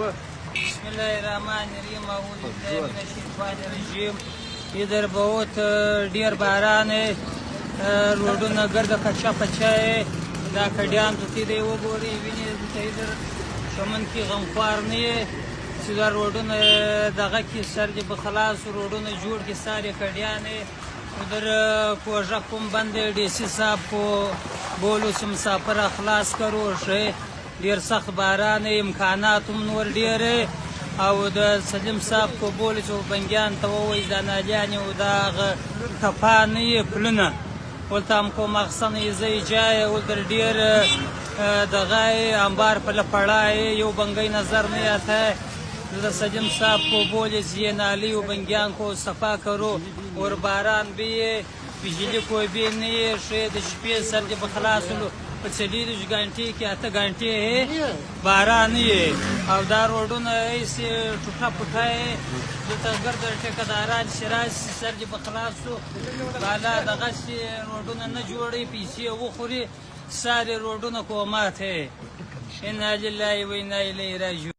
بسم الله الرحمن الرحیم، اعوذ بالله من الشیطان الرجیم۔ ادھر بہت ډیر باران ہے، روډونه ګرده کچا پچا ہے۔ دا کډیان ته دی وګوري، ویني ته ادھر چمن کې غمخوار نه یې چې دا روډونه دغه کې سر دې په خلاص روډونه جوړ کې ساري کډیان۔ ادھر کوژه کوم بند، ډي سي صاحب کو بولو چې مسافر خلاص کرو۔ شه ډیر سخت باران، امکانات هم نور ډیر۔ او د سلیم صاحب کو بولو چې بنګیان ته ووایي دا نالیانې او دا هغه کفا نه یې پلونه ولته هم کوم اغسن یې ځای جای۔ ولته ډیر دغه انبار په لپړای، یو بنګی نظر نه آتا۔ د سلیم صاحب کو بولے چې یہ نالی او بنګیان کو صفا کرو، اور باران بھی ہے، بجلی کوئی بھی نہیں ہے۔ ښه د شپې سر دې په خلاصولو په 24 غنټې کې 8 غنټې باران یې، او دا روډونه هسې ټوټه پوټه یې۔ دلته ګرده ټیکهداران چې راشي سر دې په خلاصو بالا دغسې روډونه نه جوړوي، پیسې وخوري، سارې روډونه کومات۔ انا لله و انا الیه راجعون۔